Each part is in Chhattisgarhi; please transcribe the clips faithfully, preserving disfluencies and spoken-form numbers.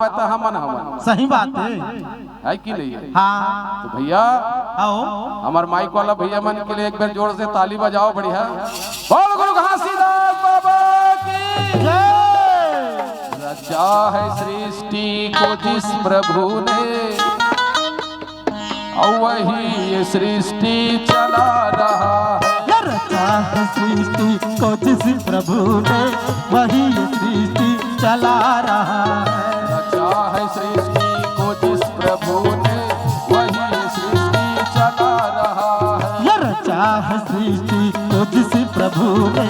आवत हमन हवन। सही बात है। है कि नहीं है? हाँ। तो भैया, आओ। हमार माइक वाला भैया मन के लिए एक बार जोर से ताली बजाओ, बढ़िया। बोल गुरु घासीदास बाबा की। जय। रचा है सृष्टि को जिस प्रभु ने, और वही ये सृष्टि चला रहा है। ये रचा है सृष्टि को जिस प्रभु ने, वही ये सृष्टि चला रहा है। रचा है सृष्टि को जिस प्रभु ने, वही ये सृष्टि चला रहा है। ये रचा है सृष्टि को जिस प्रभु ने,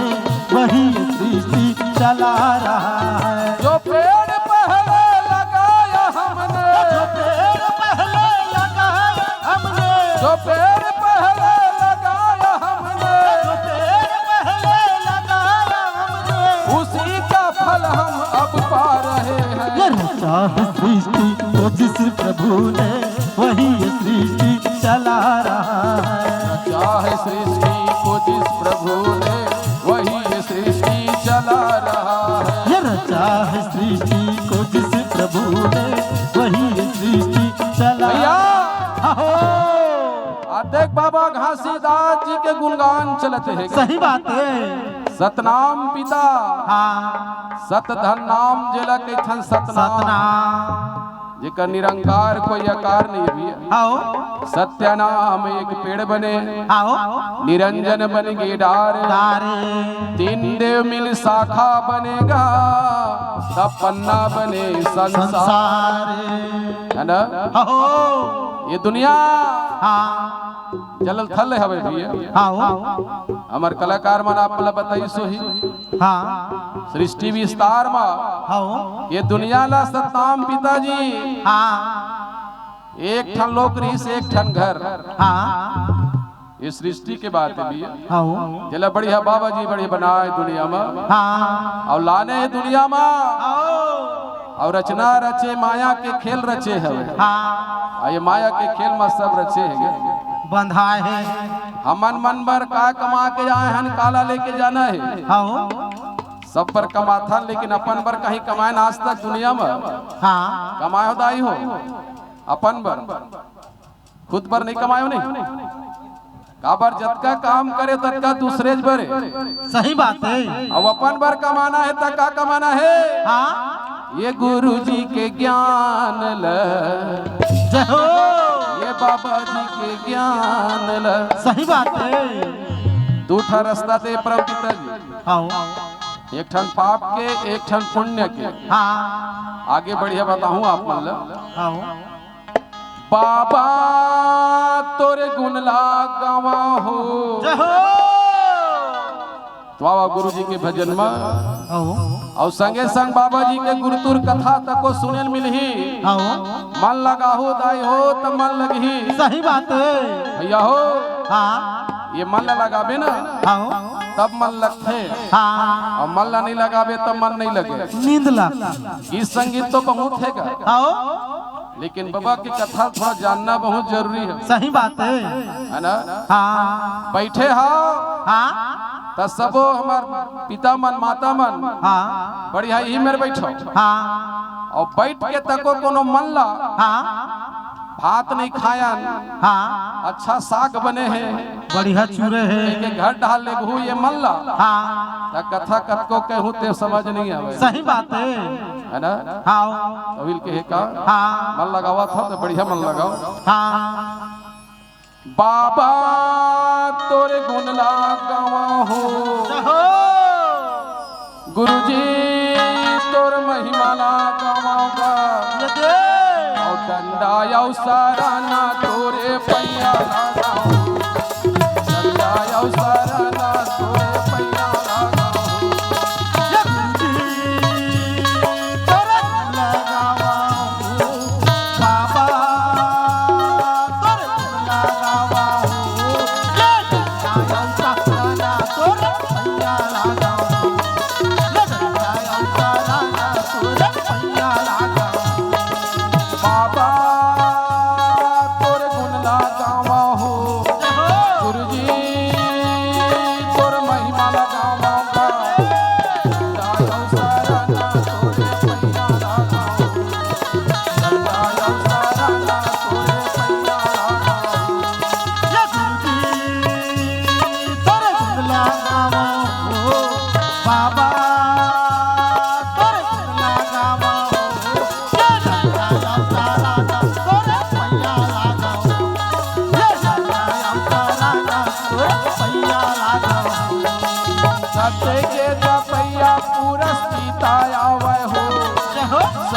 वही ये सृष्टि चला रहा है। जो पेड़ पहले लगाया हमने, जो पेड़ पहले लगाया हमने, जो पेड़ पहले लगाया हमने, जो पेड़ पहले लगाया हमने, उसी का फल हम अब पा रहे हैं। ये रचा है सृष्टि को जिस प्रभु ने, वही ये सृष्टि चला रहा है। रचा है सृष्टि को जिस प्रभु ने, वही ये सृष्टि चला रहा है। ये रचा है सृष्टि को जिस प्रभु ने, वही ये सृष्टि चला भैया। रहा है। आ देख बाबा घासीदास जी के गुणगान चलत हे। सही बात है। सतनाम पिता। हाँ। सत धन नाम जेला कहिथन सतनाम। सतनाम। जेकर निरंकार कोई आकार नहीं भैया। आओ। सत्य नाम एक पेड़ बने। आओ। निरंजन बन गे डार। डार। तीन देव मिल शाखा बनेगा, तब पन्ना बने संसार। संसार। है ना? आओ। ये दुनिया हाँ। जलल थल हवे भैया। हाँ हो। हमर कलाकार मन आप ला बताइस होही। हाँ। सृष्टि विस्तार मा हाँ हो। ये दुनिया ला सतनाम पिताजी हाँ। एक ठन लोक रिहिस, एक ठन घर। हाँ। ये सृष्टि के बात हे भैया। हाँ हो। जेला बढ़िया बाबा जी बढ़िया बनाए दुनिया मा। हाँ। अउ लाने हे दुनिया मा। हाँ हो। अउ रचना रचे, माया के खेल रचे हवे। हाँ। अउ ये माया के खेल मा सब रचे हे। बंधाए हे। हमन मन बर का कमा के आए हन, काला लेके जाना हे। हाँ हो। सब बर कमाथन, लेकिन अपन बर कहीं कमाए ना आज तक दुनिया मा। हाँ। कमाए हो दाई हो, अपन बर। खुद बर नहीं कमायो नहीं। काबर जतका काम करे ततका दूसरे बर हे। सही बात हे। अब अपन बर कमाना हे त का कमाना हे? हाँ। ये गुरु जी के ज्ञान ल। जय हो। ये बाबा जी के ज्ञान ल। सही बात हे। दू ठा रस्ता दे परम पिता जी। हाँ। एक ठन पाप के, एक ठन पुण्य के। हाँ। आगे बढ़िया बताहूँ आप मन ल। हाँ। बाबा तोरे गुण ला गावा हो। जय हो। तो आवा गुरु जी के भजन मा। आओ। अउ संगे संग बाबा जी के गुरतुर कथा तको सुने ल मिलही। आओ। मन लगाहू दाई हो त मन लगही। सही बात हे। भैया हो। हाँ। ये मन ला लगाबे ना। आओ। तब मन लगथे। हाँ। अउ मन ला नहीं लगाबे तब मन नहीं लगे। नींद ला। गीत संगीत तो बहुत हे गा। आओ। लेकिन बाबा के कथा थोड़ा जानना बहुत जरूरी हे। सही बात हे। है ना? हाँ। बैठे हो हाँ। त सबो हमर पिता मन, माता मन हाँ। बढ़िया यही मेर बैठो। हाँ। अउ बैठ के तको कोनो मन ला हाँ। भात नहीं खायन हाँ। अच्छा साग बने हे। बढ़िया चूरे हे। के घर डाल लेगहू ये मन ला। हाँ। त कथा कतको कहूँ ते समझ नहीं आवे। सही बात हे। है ना? हाँ। अविल के हे का? हाँ। मन लगावा था तो बढ़िया मन लगाओ। हाँ। बाबा तोरे गुण ला गावा हो। जय हो। गुरुजी तोर महिमा ला गावा गा। ये दे। अउ डंडा अउ सरना तोरे पैया ला गावा। डंडा अउ सरना तोरे पैया ला गावा। ये गुरुजी तोरे लगावा। बाबा तोर लगावा हो। ये लगावा, तोर लगावा। लगावा, तोर लगावा। बाबा तोर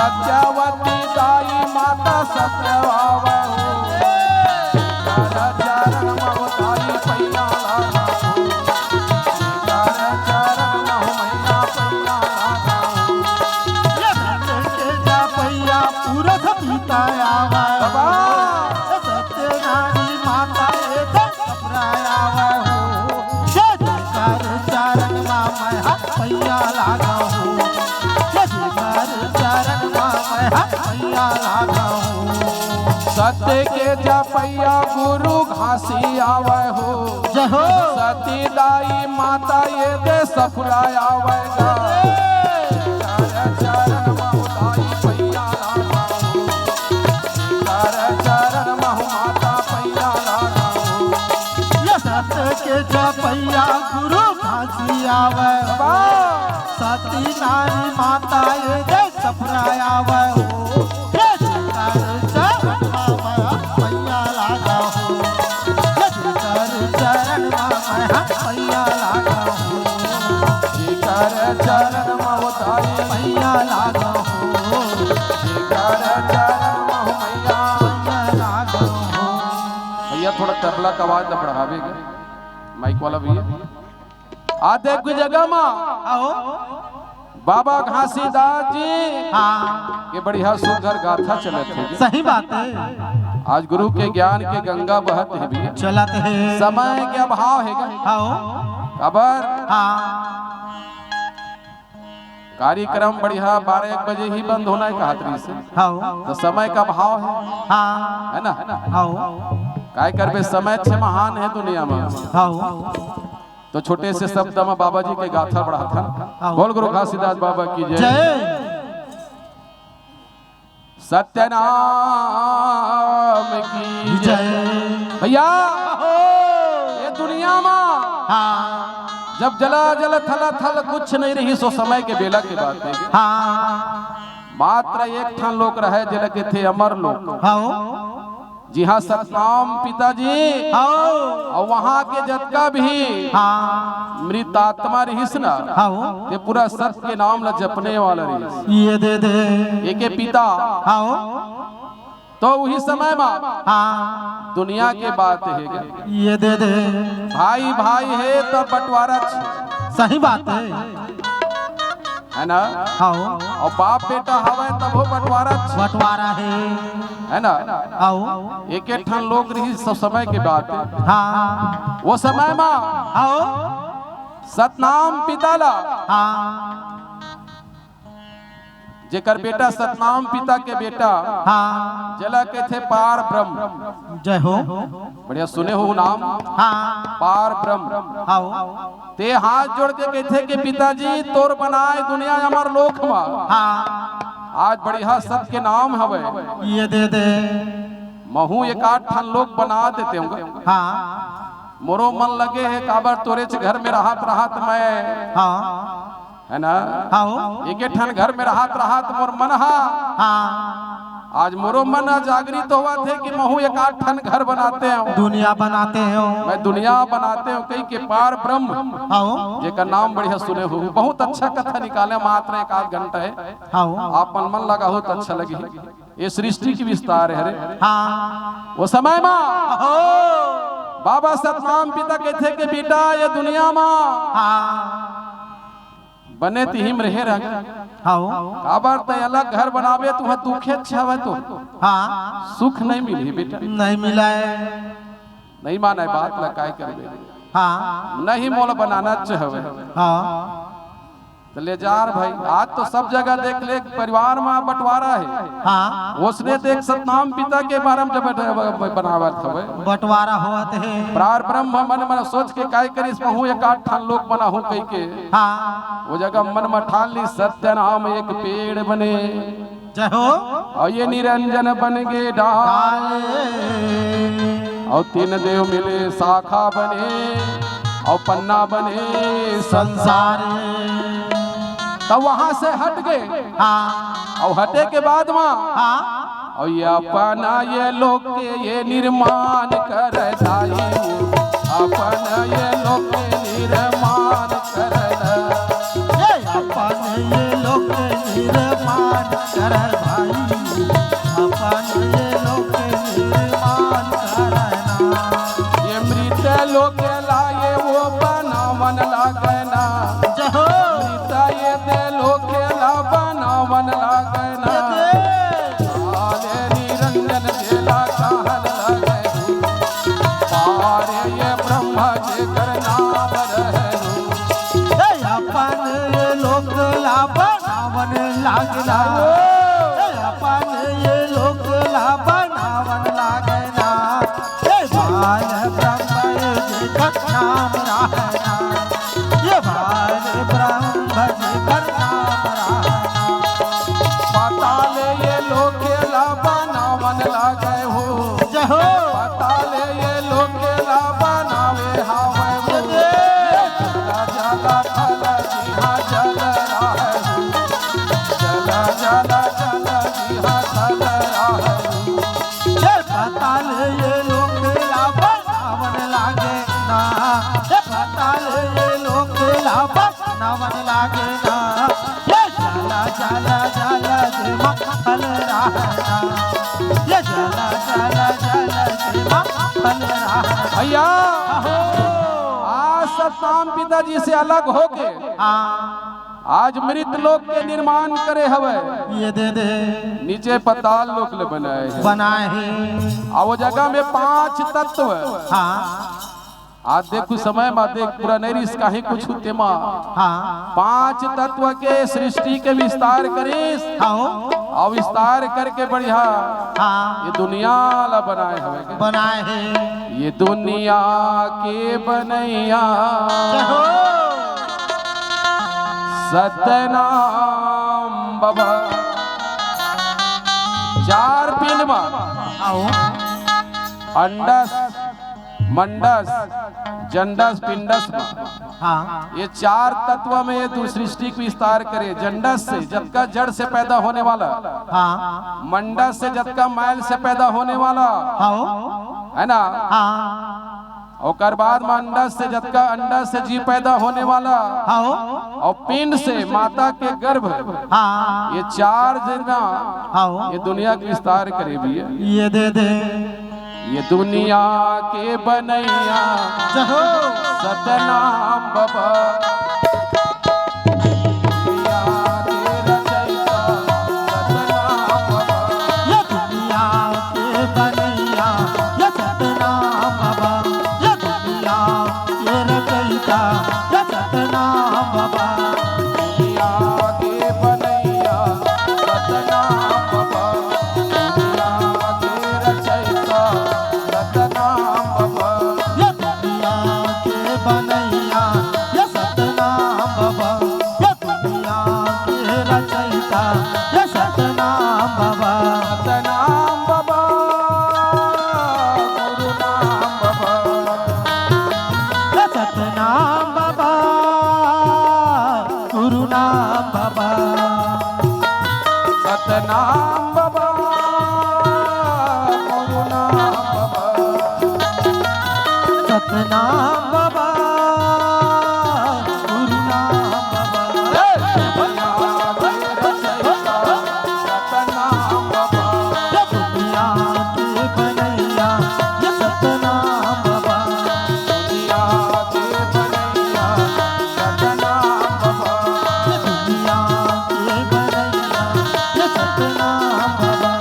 सत्यवती दाई माता सत्य आवहु। कर चरण महु दाई पैया लागहु। कर चरण महु मैया पैया लागहु। ये सत्य के जा पैया पुरख पिता आवहु। बाबा। ये सत्य नारी माता ये दे सपराया हो। ये कर चरण मा मैं हा पैया लागहु। ये कर चरण मा मैं हा पैया लागहु। सत्य के जपैया गुरु घासी आवहु। जय हो। सती दाई माता ये दे सफुला आवहु। कर चरण महु दाई पैया लागहु। कर चरण महु माता पैया लागहु। ये सत्य के जपैया गुरु घासी आवहु। बाबा। सती नारी माता ये दे सपराया आवहु। ये कर चरण मा मैं हा पैया लागहु। ये कर चरण मा मैं हा पैया लागहु। जी कर चरण महु दाई पैया लागहु। जी कर चरण महु मैया पैया लागहु। भैया थोड़ा तबला का आवाज ला बढ़ावे गा, माइक वाला भैया। आ देख कोई जगह मा आओ। बाबा घासीदास जी हाँ। के बढ़िया सुंदर गाथा चलत हे। सही बात है। आज गुरु के ज्ञान के गंगा बहत हे भैया। चलत हे। समय के अभाव हे गा। हाँ। काबर? हाँ। कार्यक्रम बढ़िया बारह एक बजे ही बंद होना हे कहत रहिस हे। हाँ। तो समय का अभाव हे। हाँ। हे ना? हाँ। काय करबे, समय छे महान हे दुनिया मा। हाँ। तो छोटे से शब्द मा बाबा जी के गाथा बढ़ाथन। हाँ। बोल गुरु घासीदास बाबा की जय। जय। सत्यनाम की जय। जय। भैया, ये दुनिया मा हाँ। जब जला जल थल थल कुछ नहीं रहिस, ओ समय के बेला के बात हे। हाँ। मात्र एक ठन लोक रहे, जेला कथे अमर लोक। हाँ। जिहाँ सतनाम पिताजी हाँ। अउ वहाँ के जतका भी हाँ। मृत आत्मा रहिस ना, हाँ। ते पूरा सत के नाम ला जपने वाला रहिस। ये दे दे। एके पिता हाँ। तो उही समय मा हाँ। दुनिया के बात हे गा। ये दे दे। भाई भाई हे त बंटवारा छे। सही बात हे। हे ना? हाँ। अउ बाप बेटा हवय तभो बंटवारा छे। बंटवारा हे। हे ना? हाँ। एक एक ठन लोक रहिस, सब समय के बात हे। हाँ। ओ समय मा हाँ। सतनाम पिता ला हाँ। जेकर बेटा सतनाम पिता के बेटा हाँ। जेला कथे पार ब्रह्म। जय हो। बढ़िया सुने हो नाम। हाँ। पार ब्रह्म। हाँ। ते हाथ जोड़ के कथे कि पिताजी तोर बनाए दुनिया अमर लोक मा। हाँ। आज बढ़िया सत के नाम हवय। ये दे दे। महू एक आध ठन लोक बना देते हूँ। हाँ। मोरो मन लगे हे काबर तोरेच घर में रहत रहत मैं हाँ। हे ना? हाँ। एके ठन घर में रहत रहत मोर मन हा। हाँ। आज मोरो मन हा जागृत होवत हे कि महू एक आध ठन घर बनाते हूँ। दुनिया बनाते हूँ। मैं दुनिया बनाते हूँ कहिके पार ब्रह्म। हाँ। जेकर नाम बढ़िया सुने हो। बहुत अच्छा कथा निकाले, मात्र एक आध घंटा हे। हाँ। आप मन, मन लगाहू त अच्छा लगही। ये सृष्टि के विस्तार हे रे। हाँ। ओ समय मा हो। बाबा सतनाम पिता कथे कि बेटा ये दुनिया मा हाँ। बने तिही म रहे रह। हाँ। काबर ते अलग घर बनाबे, तुहा दुखे छावे तो। हाँ। सुख नहीं मिलही बेटा। नहीं मिलय। नहीं मानय बात ला, काय करबे। हाँ। नहीं मोला बनाना चाहवे। हाँ। त ले जा रे भाई, आज तो सब जगह देख ले, परिवार मा बंटवारा हे। हाँ। ओसने देख सतनाम पिता के बारे में जब बैठे, ब-, ब-, बनावत हवे। बंटवारा होवत हे। पार ब्रह्म मन मन सोच के काय करिस, महू एक आध ठन लोक बनाहूँ कहिके। हाँ। ओ जगह मन म ठान लिस सत्य नाम एक पेड़ बने। जय हो। अउ ये निरंजन बन गे डाल। अउ तीन देव मिले शाखा बने, अउ पन्ना बने संसार। तब वहां से हट गे। हाँ। अउ हटे के बाद मा हाँ। अउ ये अपना ये लोक के ये निर्माण कर दाई, अपना ये लोक के निर्माण कर दाई। ये अपन ये लोक के निर्माण करय भाई, अपन ये लोक निर्माण करय ना। ये मृत लोक ला ये वो बनावन लागय ना। जय हो। मृत ये दे लोक ला बनावन लागय ना। जय देव। काले निरंजन देला कहन लगे, पारे ये ब्रह्म जेकर नाम रहे। हे अपन ये लोक ला बनावन लागना। हे अपन ये लोक ला बनावन लागना। हे बाल ब्रह्म जेकर नाम रहना। ये बाल ब्रह्म जेकर नाम रहना। पाताल ये लोक ला बनावन लागे हो। जय हो। पाताल ये लोक ला बनावे हावय हो। जय। जला जला थल जिहा जल रहू। जला जला जल जिहा थल रहू। हे पाताल ये लोक ला बनावन लागे ना। हे पाताल ये लोक ला बनावन लागे ना। ये जला जला जला जे मंगल रहना। ये जला जला जला जे मंगल रहना। भैया, अहो। आज सतनाम पिताजी से अलग होके हाँ। आज मृत लोक के निर्माण करे हवय। ये दे दे। नीचे पाताल लोक ले बनाए हे। बनाए हे। आ वो जगह में पांच तत्व। हाँ। आज देख कुछ समय मा देख पूरा नई रिस काहे कुछ होते मा। हाँ। पांच तत्व के सृष्टि के विस्तार करिस। हाँ। अउ विस्तार करके बढ़िया हाँ। ये दुनिया ला बनाए हवय। बनाए हे। ये दुनिया के बनैया जय हो। सतनाम बाबा। चार पिंड मा आओ। अंडस, मंडस, जंडस, पिंडस मा। हाँ। ये चार तत्व में ये दू सृष्टि के विस्तार करे। जंडस से जतका जड़ से पैदा होने वाला, हाँ। मंडस से जतका मैल से पैदा होने वाला, हाँ। है ना? हाँ। ओकर बाद में अंडस से जतका अंडस से जीव पैदा होने वाला, हाँ। और पिंड से माता के गर्भ, हाँ। ये चार जना, हाँ। ये दुनिया के विस्तार करे भैया। ये दे दे। ये दुनिया के बनैया जय हो। सतनाम बाबा। दुनिया के रचयिता सतनाम बाबा। ये दुनिया के बनैया ये सतनाम बाबा। ये दुनिया के रचयिता ये सतनाम बाबा। दुनिया के बनैया सतनाम बाबा। दुनिया के रचयिता सतनाम बाबा। ये दुनिया के बनैया ये सतनाम बाबा। ये दुनिया के रचयिता ये सतनाम बाबा। सतनाम बाबा, गुरु नाम बाबा। ये सतनाम बाबा, गुरु नाम बाबा। सतनाम बाबा, गुरु नाम बाबा। सतनाम बाबा, गुरु नाम बाबा। हे! सतनाम बाबा। ये दुनिया के बनैया, ये सतनाम बाबा। दुनिया के बनैया, सतनाम बाबा। ये दुनिया के बनैया, ये सतनाम बाबा।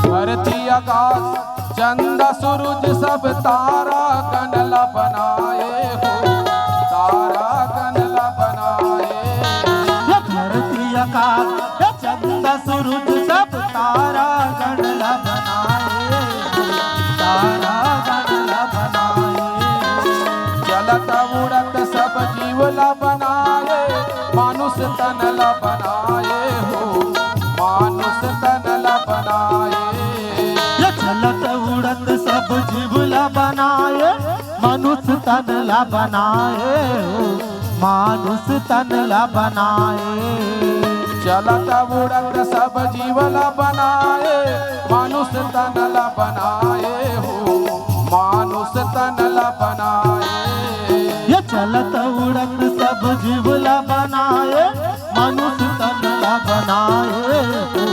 धरती आकाश चंदा सूरज सब तारा गण ला बनाए हो, तारा गण ला बनाए। ये धरती आकाश, ये चंदा सूरज सब तारा गण ला बनाए, तारा गण ला बनाए। चलत उड़त सब जीव ला बनाए, मानुष तन ला बनाए हो, मानुष तन ला बनाए। ये चलत उड़त सब जीव ला बनाए, मानुष तन ला बनाए हो, मानुष तन ला बनाए। चलत उड़त सब जीव ला बनाए, मानुष तन ला बनाए हो, मानुष तन ला बनाए। ये चलत उड़त सब जीव ला बनाए, मानुष तन ला बनाए हो,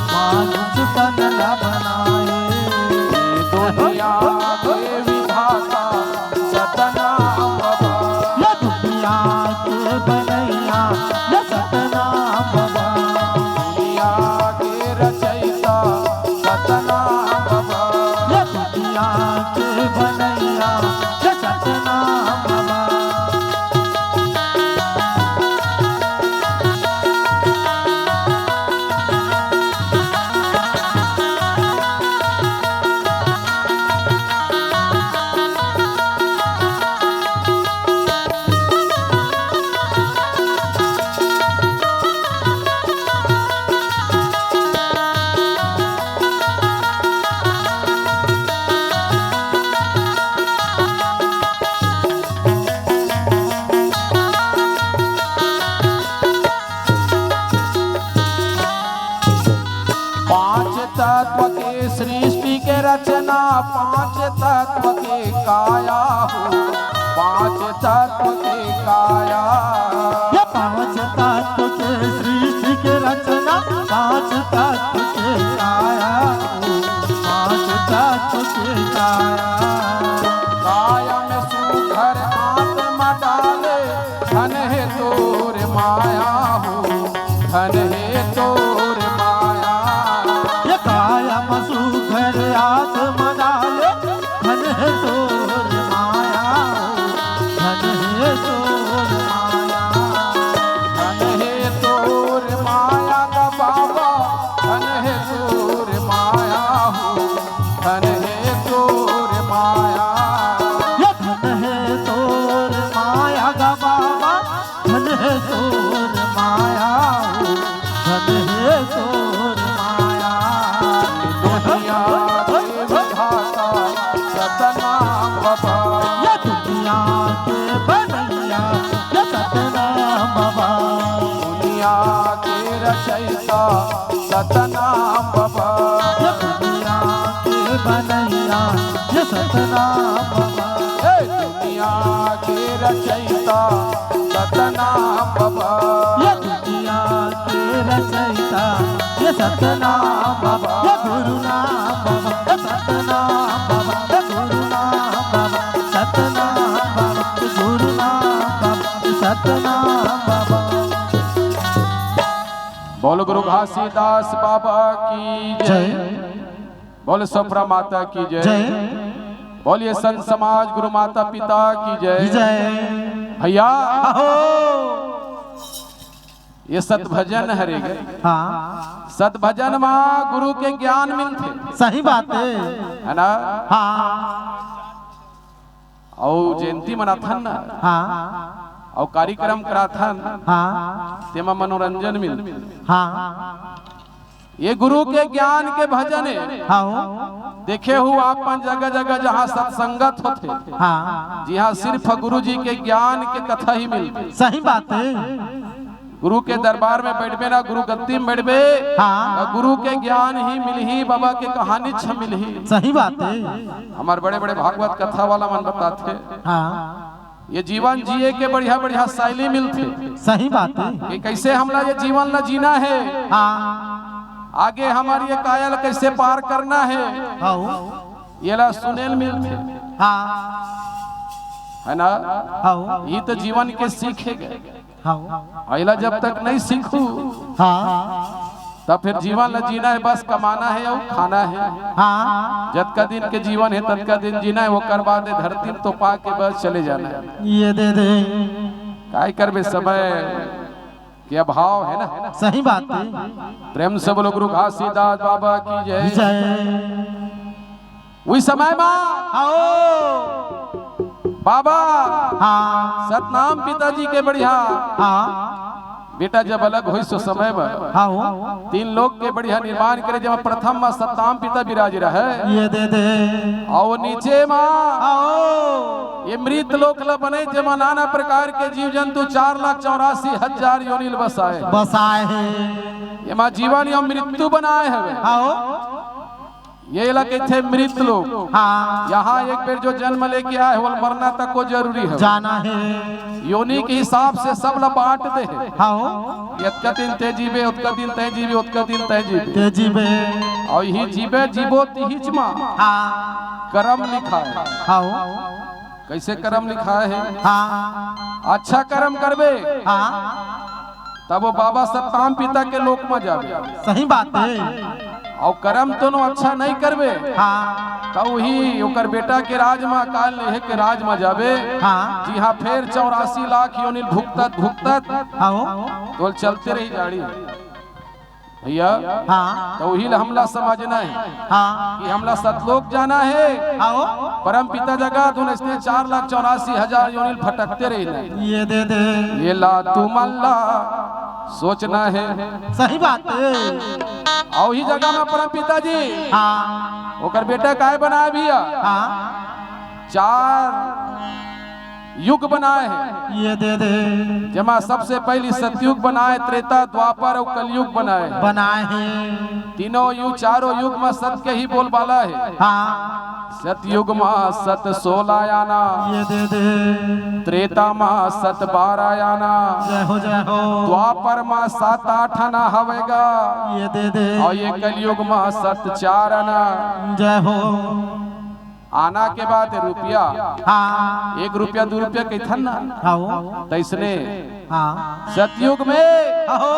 मानुष तन ला बनाए। दुनिया के विधाता सतनाम बाबा। ये दुनिया के बनैया, ये सतनाम बाबा। दुनिया के रचयिता सतनाम बाबा। ये दुनिया के बनैया, ये सतनाम बाबा। पांच तत्व के सृष्टि के रचना, पांच तत्व के काया हो, पांच तत्व के काया। ये पांच तत्व के सृष्टि के रचना, पांच तत्व के काया हो, पांच तत्व के काया। काया में सुघर आत्मा डाले, धन हे तोर माया हो, धन हे तोर माया। ये काया में सुघर आत्मा डाले, धन हे तोर माया हो, धन हे तोर माया। धन हे तोर माया गा बाबा, धन हे तोर माया हो, धन हे तोर माया। ये धन हे तोर माया गा बाबा, धन हे तोर माया हो, धन हे तोर माया। दुनिया के विधाता सतनाम बाबा। ये दुनिया के बनैया, ये सतनाम बाबा। दुनिया के रचयिता सतनाम बाबा। ये दुनिया के बनैया, ये सतनाम बाबा। ए दुनिया के रचयिता सतनाम बाबा। ये दुनिया के रचयिता, ये सतनाम बाबा, ये गुरु नाम बाबा, ये सतनाम बाबा, ये गुरु नाम बाबा, सतनाम बाबा, ये गुरु नाम बाबा, ये सतनाम बाबा। बोल गुरु घासीदास बाबा की जय। जय। बोल सोपरा माता की जय। जय। बोलिए संत समाज गुरु माता पिता की जय। जय। भैया, आहो। ये सतभजन हरे गे। हाँ। सतभजन मा गुरु के ज्ञान मिलथे। सही बात है। है ना? हाँ। अउ जयंती मनाथन ना। हाँ। अउ कार्यक्रम कराथन। हाँ। तेमा मनोरंजन मिलथे। हाँ। ये गुरु के ज्ञान के भजन हे। हाँ हो। देखे हो आप मन जगह जगह जहाँ सत्संगत होथे, हाँ। जिहाँ सिर्फ गुरु जी के ज्ञान के कथा ही मिलथे। सही बात है। गुरु के दरबार में बैठबे ना, गुरु गद्दी में बैठबे, हाँ। त गुरु के ज्ञान ही मिलही, बाबा के कहानी छ मिलही। सही बात है। हमर बड़े बड़े भागवत कथा वाला मन बताथे। हाँ। ये जीवन जिए के बढ़िया बढ़िया शैली मिलथे। सही बात है। कि कैसे हमला ये जीवन ला जीना है। हाँ। आगे हमर ये काया ला कैसे पार करना है। हाँ। ये ला सुने ल मिलथे। हाँ। है ना? हाँ। ये तो जीवन के सीखे गए। हाँ। अइला जब तक नहीं सीखू, हाँ। तब फिर जीवन ला जीना है, बस कमाना है अउ खाना है। हाँ। जतका दिन के जीवन है, ततका दिन जीना है, ओकर बाद ए धरती में तो पा के बस चले जाना है। ये दे दे। काय करबे समय। के अभाव हे ना। सही बात हे। प्रेम से बोलो गुरु घासीदास बाबा की जय। जय। उही समय मा आओ। बाबा हाँ। सतनाम पिताजी के बढ़िया हाँ। बेटा जब अलग होइस ओ समय मा हाँ हो। तीन लोक के बढ़िया निर्माण करे, जेमा प्रथम मा सतनाम पिता विराजे रहय। ये दे दे। अउ नीचे मा आओ। ये मृत लोक ला बने, जेमा नाना प्रकार के जीव जंतु चार लाख चौरासी हजार योनि ल बसाए। बसाए हे। एमा जीवन अउ मृत्यु बनाए हवे। आओ। ये ला कहिथे मृत लोक। हाँ। यहाँ एक बेर जो जन्म लेके आए हे, ओला मरना तको जरूरी हे। जाना हे। योनि के हिसाब से सब ला बांट दे हे। हाँ हो। अतका दिन तैं जीबे, अतका दिन तैं जीबे, अतका दिन तैं जीबे। तैं जीबे। अउ इही जीबे, जीबो तिहीच मा हाँ। करम लिखाए हे। हाँ हो। कइसे करम लिखाए हे? हाँ। अच्छा करम करबे। हाँ। तब ओ बाबा सतनाम पिता के लोक मा जाबे। सही बात हे। अउ करम तोनो अच्छा नइ करबे। हाँ। त उही ओकर बेटा के राज मा, काल नेहे के राज मा जाबे। हाँ। जिहाँ फेर चौरासी लाख योनि भुगतत भुगतत हाँ हो। तोल चलते रही जाड़ी। भैया, हाँ। त उही ला हमला समझना हे हाँ। कि हमला सतलोक जाना हे। हाँ हो। परम पिता जगा धुन इसने चार लाख चौरासी हजार योनि ल भटकते रहिना। ये दे दे। ये ला तुमन ला सोचना हे। सही बात हे। अउ उही जगा मा परम पिता जी हाँ। ओकर बेटा काय बनाए भैया? हाँ। चार युग बनाए हे। ये दे दे। जेमा सबसे पहिली सतयुग बनाए, त्रेता, द्वापर अउ कलयुग बनाए हे। बनाए हे। तीनों युग, चारों युग मा सत के ही बोलबाला हे। हाँ। सतयुग मा सत सोला आना। ये दे दे। त्रेता मा सत बारा आना। जय हो, जय हो। द्वापर मा सत आठ आना हवे गा। ये दे दे। अउ ये कलयुग मा सत चार आना। जय हो। आना के बात हे रुपया। हाँ। एक रुपया, दू रुपया कहिथन ना। हाँ हो। तइसने हाँ। सतयुग में अहो।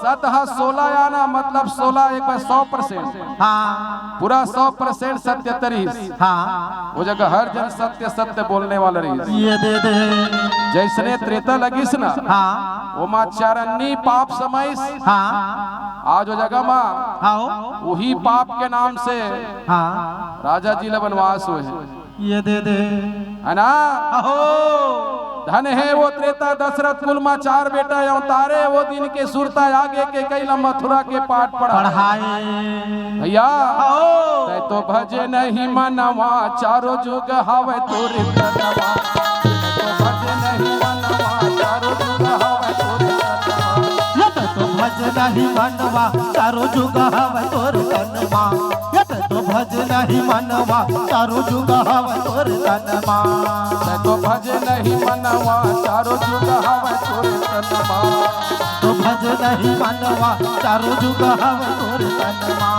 सत ह सोला आना, मतलब सोला एक बार सौ percent। हाँ। पूरा सौ percent सत्य तरिस। हाँ। ओ जगा हर जन सत्य सत्य बोलने वाला रहिस। ये दे दे। जइसने त्रेता लगिस ना, हाँ। ओमा चार आनी पाप समाइस। हाँ। आज ओ जगा मा हाँ हो। उही पाप के नाम से हाँ। राजा जी ला बनवास होए हे। ये दे दे। हे ना? अहो। धन हे ओ त्रेता दशरथ कुल मा चार बेटा अवतारे, ओ दिन के सुरता आगे के कइला मथुरा के पाठ पढ़ा। पढ़ाए। भैया, अहो। तैं तो भजे नहीं मनवा, चारों जुग हवे तोरे तनवा। तैं तो भजे नहीं मनवा, चारों जुग हवे तोरे तनवा। ये तैं तो भजे नहीं मनवा, चारों जुग हवे तोरे तनवा। ये तैं तो भजे नहीं मनवा, चारों जुग हवे तोरे तनवा। तैं तो भजे नहीं मनवा, चारों जुग हवे तोरे तनवा। तो भजे नहीं मनवा, चारों जुग हवे तोरे तनवा।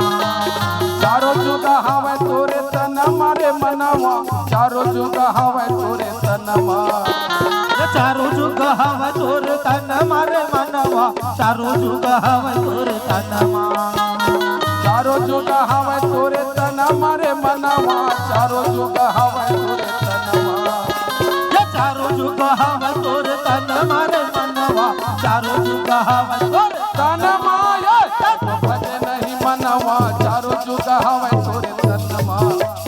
चारों जुग हवे तोरे तनवा रे मनवा, चारों जुग हवे तोरे तनवा। ये चारों जुग हवे तोरे तनवा रे मनवा, चारों जुग हवे तोरे तनवा। चारों जुग हवे तोरे तनवा रे मनवा, चारों जुग हवे तोरे तनवा। ये चारों जुग हवे तोरे तनवा रे मनवा, चारों जुग हवे तोरे तनवा। ये तैं तो भजे नहीं मनवा, चारों जुग हवे तोरे तनवा।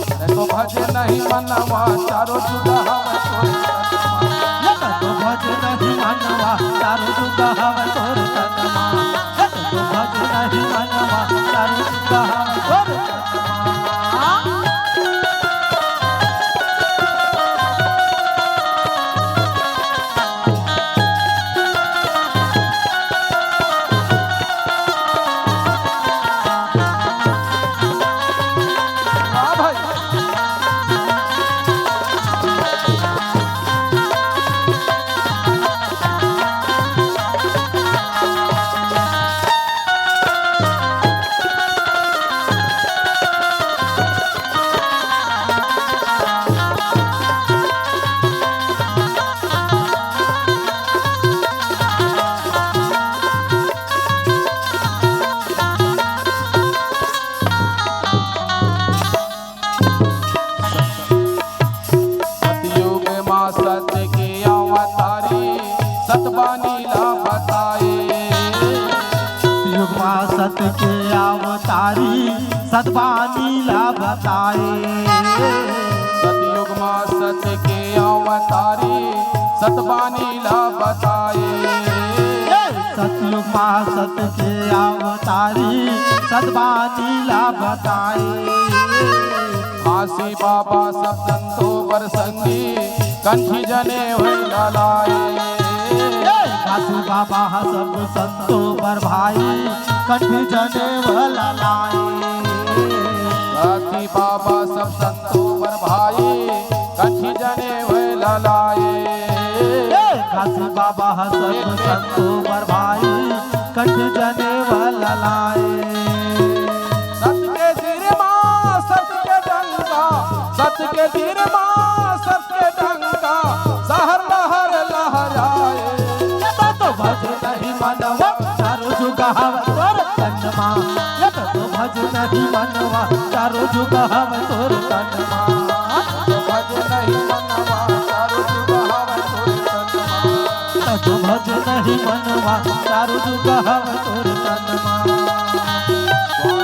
तैं तो भजे नहीं मनवा, चारों जुग हवे तोरे तनवा। ये तैं तो भजे नहीं मनवा, चारों जुग हवे तोरे तनवा। ये तैं तो भजे नहीं मनवा, चारों जुग हवे तोरे तनवा। वाह भाई। के अवतारी सतबानी ला बताए। सतयुग मा सत के अवतारी सतबानी ला बताए। सतयुग मा सत के अवतारी सतबानी ला बताए। काशी बाबा सब संतों पर संगी कंठी जनेव लगाए। काशी बाबा सब संतों पर भाई कंठी जनेव लगाए। काशी बाबा सब संतों पर भाई कंठी जनेव लगाए। काशी बाबा सब संतों पर भाई कंठी जनेव लगाए। सत के सिर मा सत के डंका, सत के सिर मा सत के डंका, सहर लहर लहराए। तो भज नहीं मनवा चारों जुग हव तोर तन मा। ये तो भज नहीं मनवा चारों जुग हव तोर तन मा। भज नहीं मनवा चारों जुग हव तोर तन मा। तो भज नहीं मनवा चारों जुग हव तोर तन मा।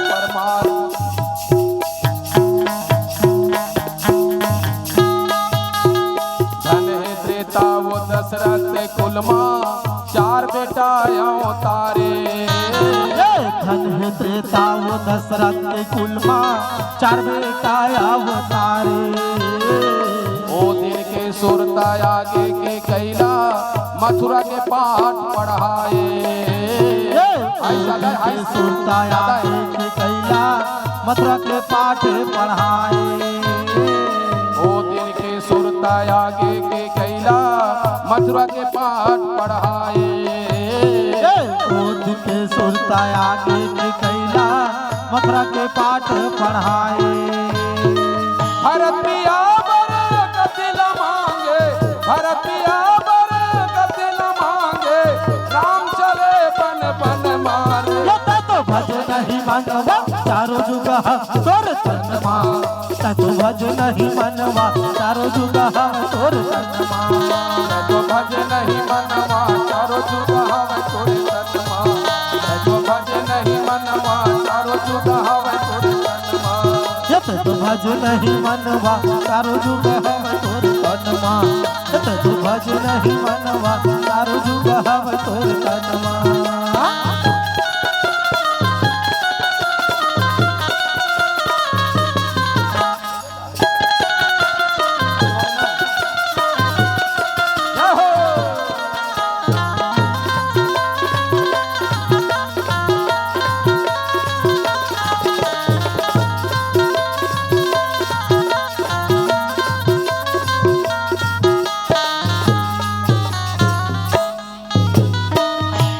परमात्मा धन हे त्रेता वो दशरथ कुल मा, चार बेटा अवतारे। ए, धन हे त्रेता वो दशरथ कुल मा, चार बेटा अवतारे। ओ दिन के सुरता आगे के कैला, मथुरा के पाठ पढ़ाए। ए, ओ दिन के सुरता आगे के कैला, मथुरा के पाठ पढ़ाए। ओ दिन के सुरता आगे के कैला, मथुरा के पाठ पढ़ाए। ए, ओ दिन के सुरता आगे के कैला, मथुरा के पाठ पढ़ाए। भरत पिया बर कतिल मांगे, भरत पिया बर कतिल मांगे, राम चले बन बन मारे। ये तो भज नहीं मनवा चारों जुग हव तोर तन मा। तै तो भज नहीं मनवा चारों जुग हव तोर तन मा। तै तो भज नहीं मनवा चारों जुग हव तोर तन मा। तै तो भज नहीं मनवा चारों जुग हव तोर तन मा। ये तै तो भज नहीं मनवा चारों जुग हव तोर तन मा। ये तै तो भज नहीं मनवा चारों जुग हव तोर तन मा।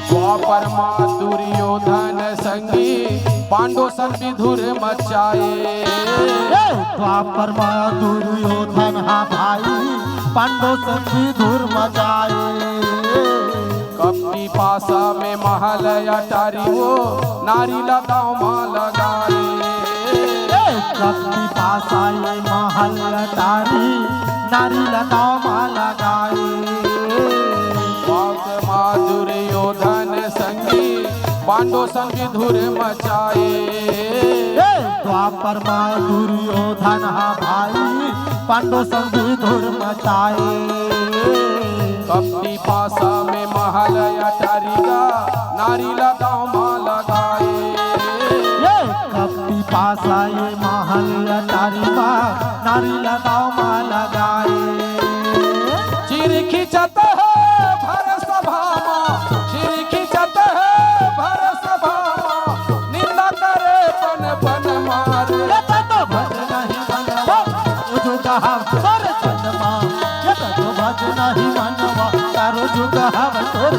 द्वापर मा दुर्योधन संगी पांडो संग विधुर मचाए। ए, द्वापर मा दुर्योधन हा भाई पांडो संग विधुर मचाए। कपटी पासा में महल अटारी वो नारी लताओं मा लगाए। ए, कपटी पासा ये महल अटारी नारी लताओं मा लगाए। द्वापर मा दुर्योधन संगी पांडो संग विधुर मचाए। ए, द्वापर मा दुर्योधन हा भाई पांडो संग विधुर मचाए। कपटी पासा में महल अटारी गा नारी लताओं मा लगाए। ए, कपटी पासा ये महल अटारी मा नारी लताओं मा लगाए। चिर खिंचत हे भर सभा मा, चिर खिंचत हे भर सभा मा, निंदा करे बन बन मारे। ये तो भज नहीं मनवा चारों जुग हव तोर तन मा। ये तो भज नहीं मनवा चारों जुग हव तोर